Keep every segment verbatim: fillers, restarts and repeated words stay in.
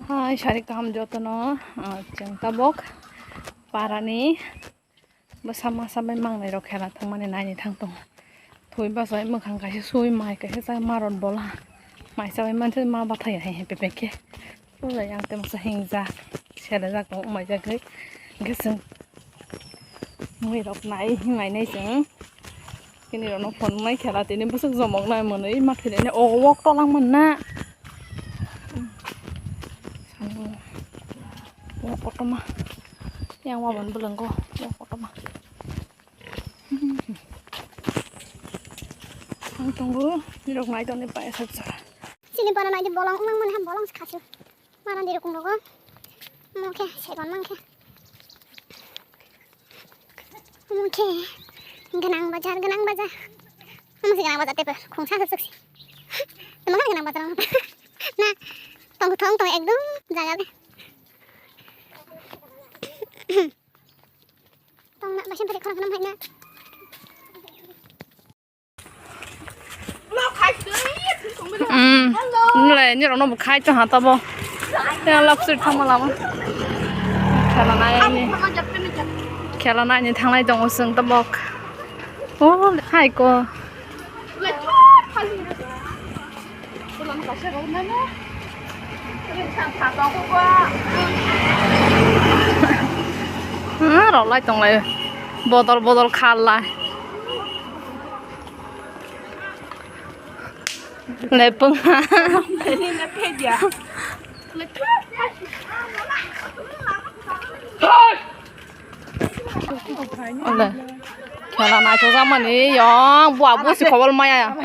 Hai, sari kaham jotono, ah, chwng tabok parani bwsa masa bai mangnai rok khela thangmani naini thang tongo. Thwi bachai mwkhang kaisa sui mai kaisa chai maron bola. Mai chawi manse ma bathai hai hai pepe khe. Pura yang tei masa hingjak, selejak tong, umaijagwi. Hwnkhe chwng mui rok nai, hingnai nai chwng. Kini rok no phone nai khela tini bwswk jomok nai mwnwi ma thwilai nai. O wok tolang man na. Wok kotorma. Yang wabon bwlwngo wok kotorma. Ang tongo, nirok nai tongni pai aswk jora. Chini bana nai di bolong, mang mani ham bolong se khachu. Mana di rukung rogo. Mokhe, segon mangkhe. Mokhe, ganang bajar, ganang bajar. Mokhe ganang bajar tepe, khungsa se suksi. Mokhe ganang bajar. Na, tong thong tong ekdom jaga de. Tongna, basin pari khorang khorang phaina. Hmm. Nulai, ni rokno bo khai to hata bo. Ya lap sir thama lama. Khela nai ni. Khela nai ni thanglai tongo chwng tabok. Oh, hai ko. Ah, rok lai tong lai. Bodol bodol khar lai. Lepung. Ole. Khela naithok jakmani yong bua busi khobol maya.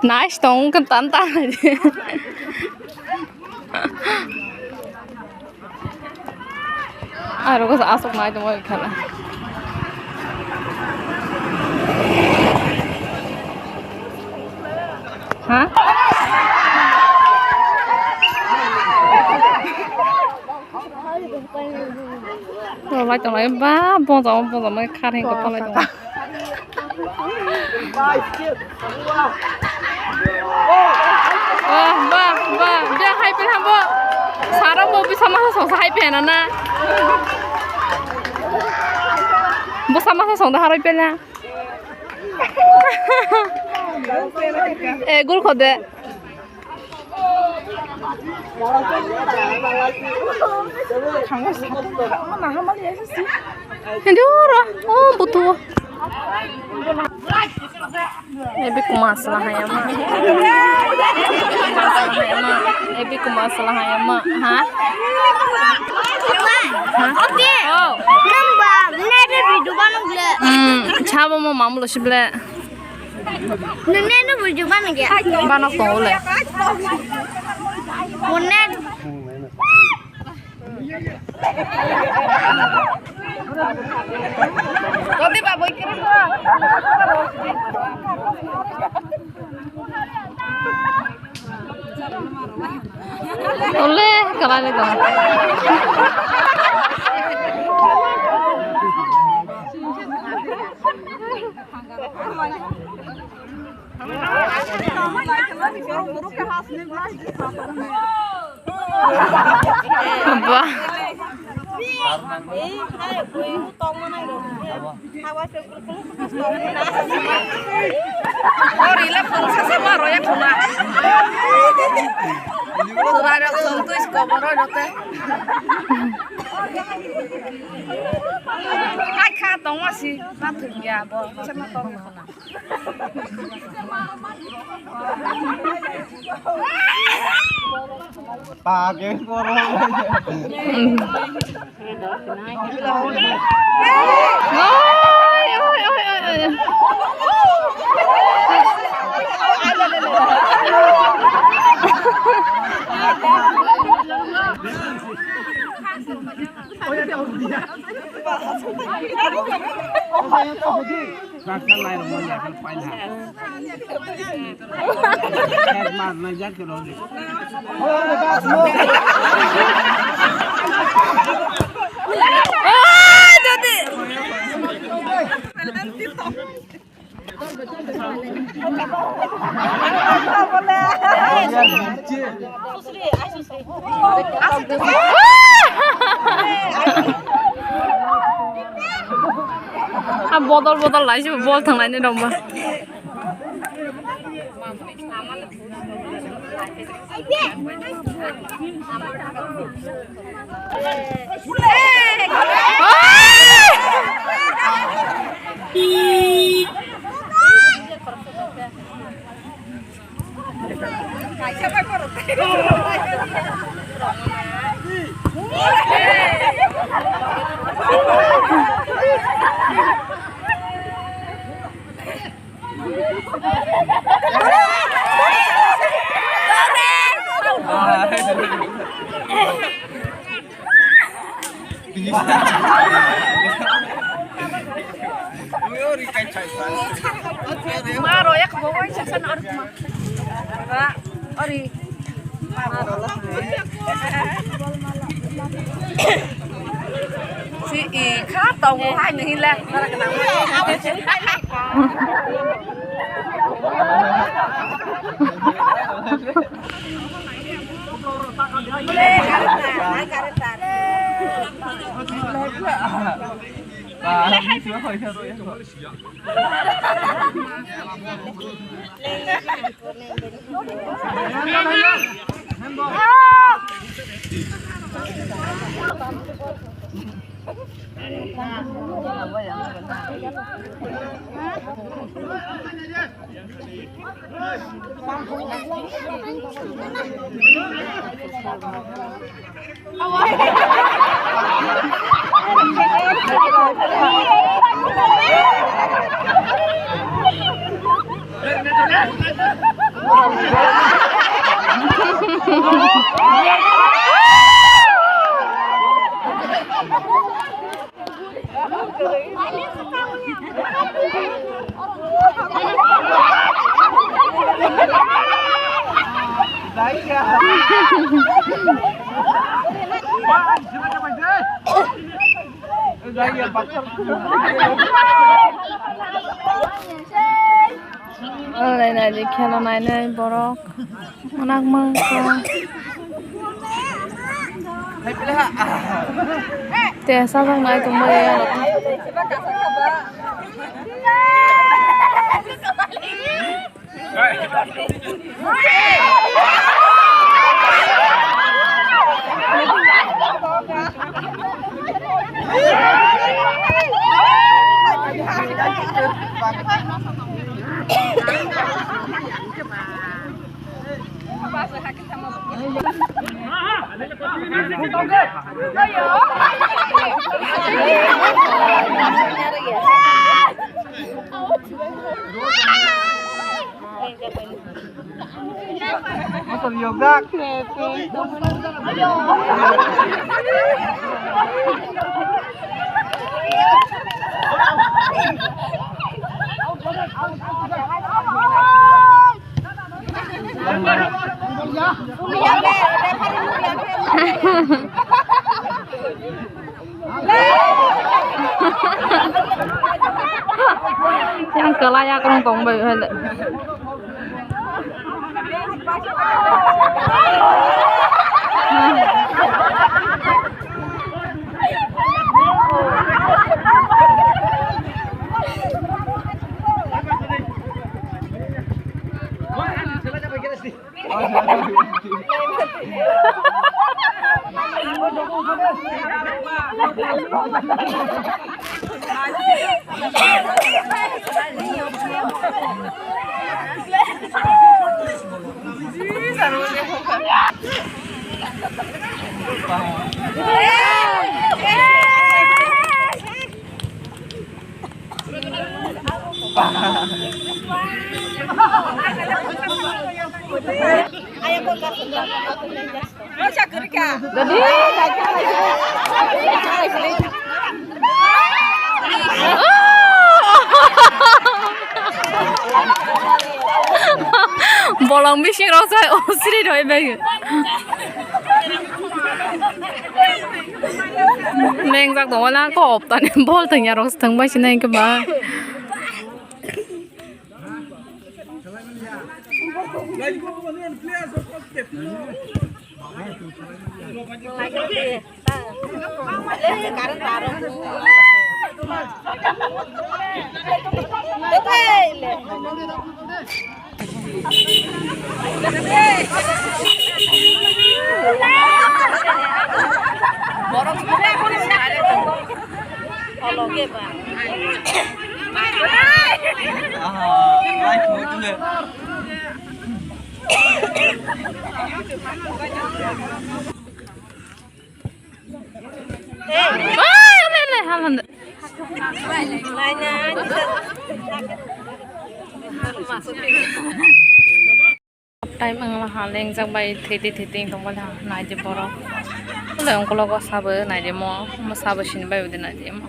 Nice tong kan tan tan. Aro ko asok nai tong khela. Ha? Rolai tonglai ba bonjamo bonjamo khareng ko palai tongo. Wah, wah, wah, dia hai pe hambo. Saro bo bisa masa song hai pe na na. Bisa masa song da harai pe na. Eh, gul khode. Hindi ora. Oh, butuh. Ebi kuma asla hayama. Ebi kuma asla hayama. Ha? Ha? Oke. Oh. Nang ba, nere video bano gle. Hmm, chabo mo mamulo sible. Nene no bujo bano ge. Bano ko le. Nene. Rodi ba boi kiri ko. Ole, kalai le ko. Ba. Ori la phone sa sa ma roya khuna. Tura ra phone tu isko boro jote. Hai kha tong asi ma thung ya bo. Sa ma tong khuna. Pake poro. Oi, oi, oi, oi, oi. Sasa lai rong ya kan paina. Head man na jak ke rong. Ha bodol bodol lai se bol thang lai ni rok ba. Maro yak bo wai saksan aruk ma. Ori. Si i kha tongo hai nang le. Alai nai di khela nainai borok. Onak mangsa. Te sajak nai tongbai ya. Yang kelai aku rong tong bai. Bolong bising rok sai o sri roi bai. Mengjak tongo na kop tani bol tongya rok thang bai sinai ke ba. Time ang laha lengjak bai thete thete tong bali ha nai di borok. Ulo ungkologo sabo nai di mo, mo sabo sini bai udi nai di mo.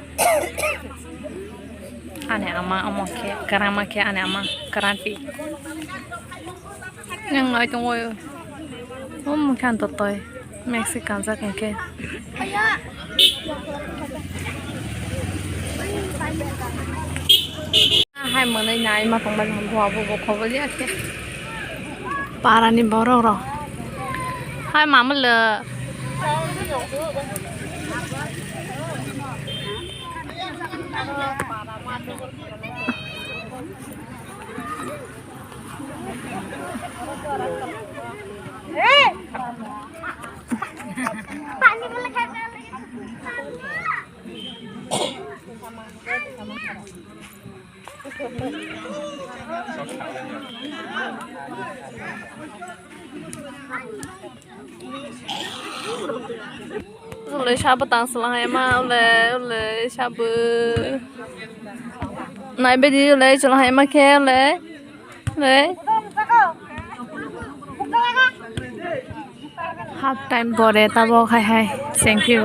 Ani ama omo khe, karama khe ani ama karampi. Yang nai tongo. Omo khe ang totoi. Mexican jak hwnkhe. Hai mwnwi nai ma tongbai bo bo bo khobol ya khe. Parani borok rok. Hai mamwlw. Ulai sabo tang sala hai ma ulai ulai sabo. Nai bedi ulai sala hai ma khe ulai. Ulai. Half time pore tabok hai hai sengphio.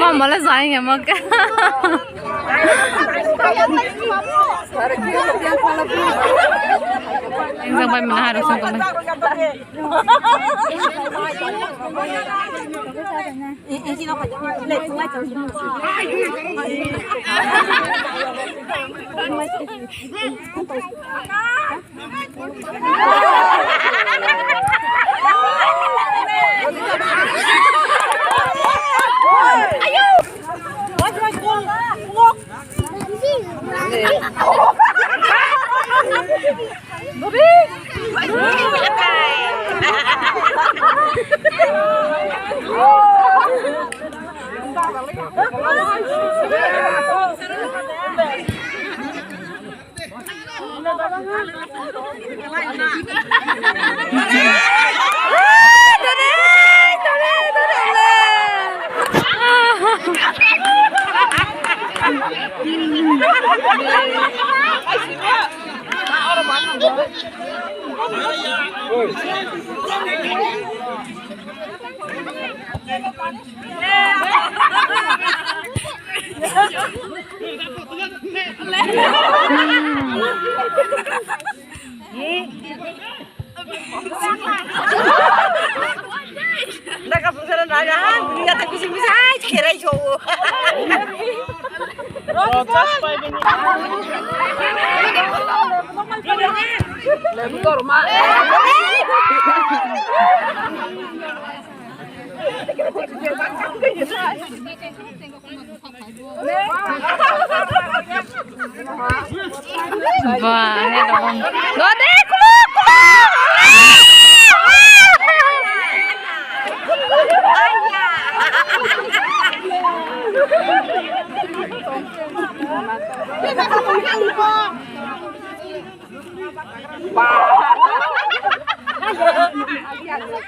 Mama le zai nge mak. Engjak bai mana harus songkol. Naka pungsana naga ha, dunia te bising bising hai kerai so. Ba, he dong. Dode,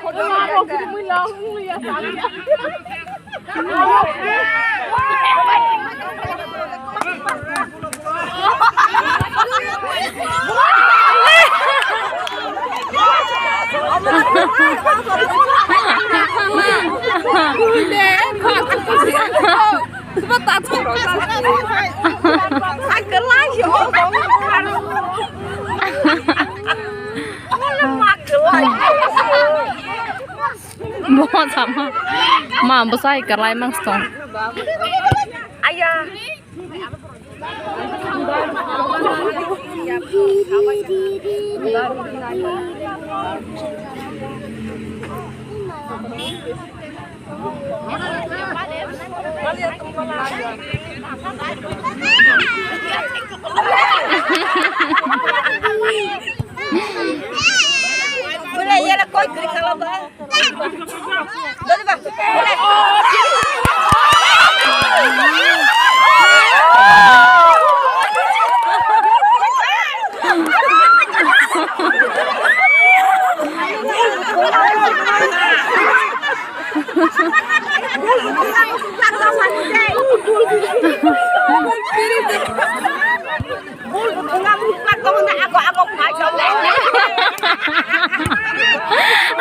kulo, kulo. Bo sama ma bwsai kwlai mang stong. Aya. Boleh ya lah koi kiri kalau bah.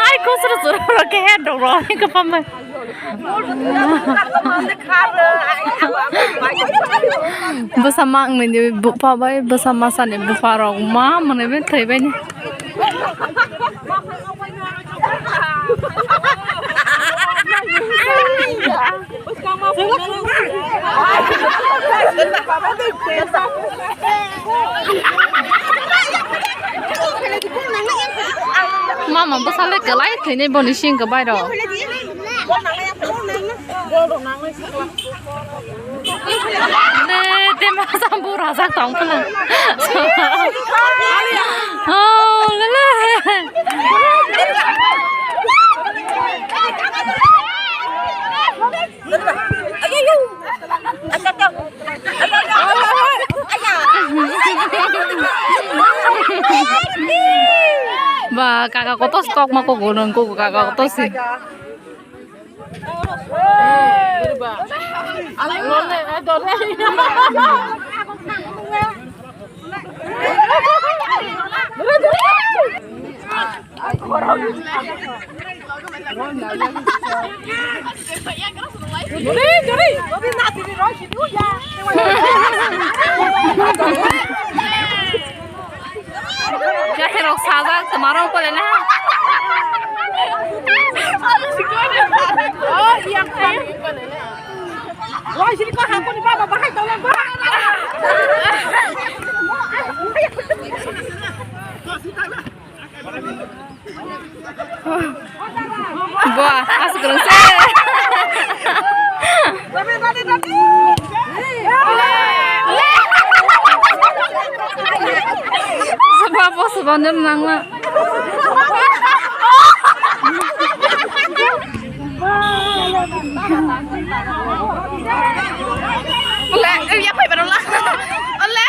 Ai, kusur suruk ke he dok rok ke pamai. Bwsa ma wngmani bupha bai bwsa masa ni bupha rok ma mwnwi bai thwi bai ni. Mama bwsale kwlai thwinai boni sing kwbai rok. De, de, masa bura jak tong pala. Oh, lele. Ba, kaka kotos kok ma kok gonang kok kaka kotos si. Yakhirok sajak, toma rok pole na. Buah, asuk rung se. Sebab apa sebab nangma? Ole, ya pai barang lah. Ole.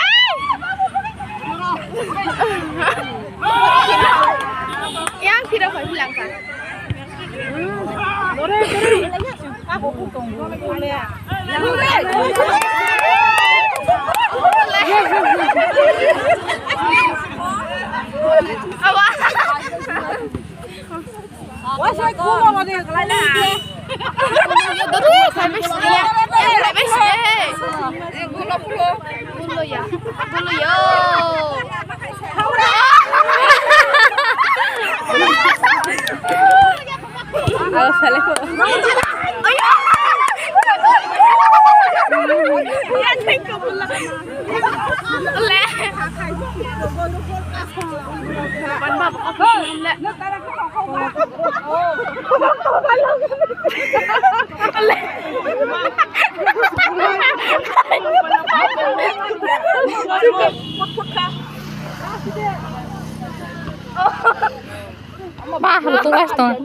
Yang tidak kau hilangkan. Awa. Bah, betul lah, Stone.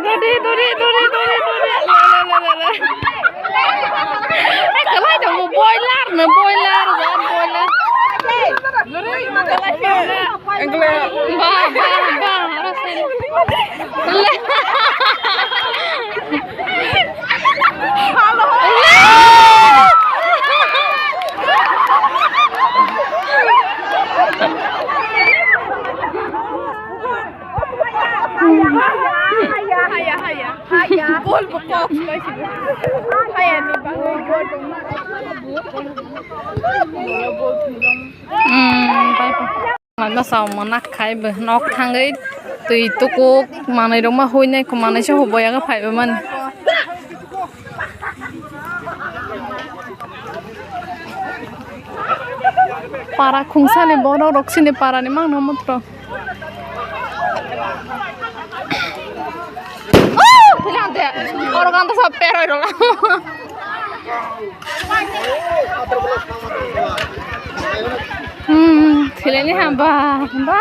Duri, duri, duri, duri, duri. Kalai dong, boiler na, boiler, boiler. Ba, ba, ba, aro sini. Haya, haya, haya. Bol bo kok. Haya ni bangwi bol bo. Hmm, bye bye. Mano sao manak khai bo nok thangwi twi tukuk manwi rok ma hui nai ko manwi se hubo yaga phai bo mani. Para khungsani borok rok sini para ni mangno motro. Oh, thilante. Oro ganta sa peroi rola. Hmm, thilani ha ba, ba.